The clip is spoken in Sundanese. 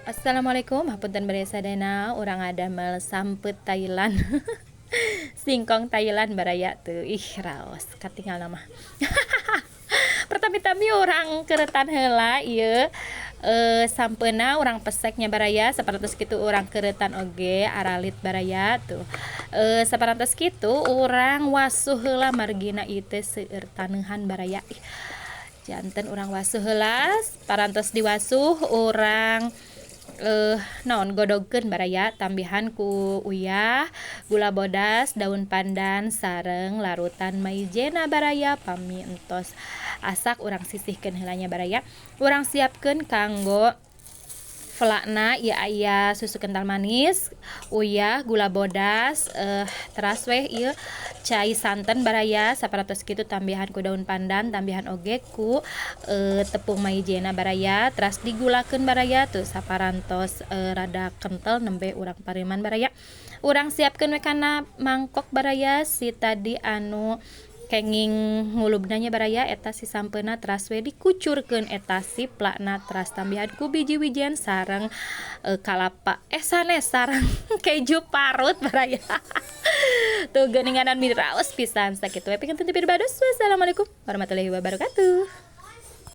Assalamualaikum, hapunten baraya sadayana, urang ngadamel sampeu Thailand, singkong Thailand, baraya. Tuh, ih, raos katinggal mah. Pertami-tami urang keretan heula ieu sampeuna, urang pesek nya, baraya. Saparantos kitu urang keretan oge aralit, baraya. Tuh, saparantos kitu urang wasuh heula, margina ieu teh seueur taneuhan, baraya. Ih, janten urang wasuh heula. Parantos diwasuh, urang naon, godogkeun, baraya, tambihan ku uyah, gula bodas, daun pandan sareng larutan maizena, baraya. Pami entos asak, urang sisihkeun heula nya, baraya. Urang siapkeun kanggo flakna. Ieu aya susu kental manis, uyah, gula bodas, teras weh ieu cai santen, baraya. Saparantos kitu tambihan ku daun pandan, tambihan oge ku tepung maizena, baraya. Teras digulakeun, baraya. Tuh, saparantos rada kental nembe urang pareuman, baraya. Urang siapkeun we kana mangkok, baraya, si tadi anu kenging ngulubna nya, baraya. Eta si sampeuna teras we dikucurkeun eta si plakna, teras tambihan ku biji wijen sareng kalapa, eh, sanes, sareng keju parut, baraya. Tuh, geuninganan, miraos pisan. Sakitu we pikeun ti Pirbados. Wassalamualaikum warahmatullahi wabarakatuh.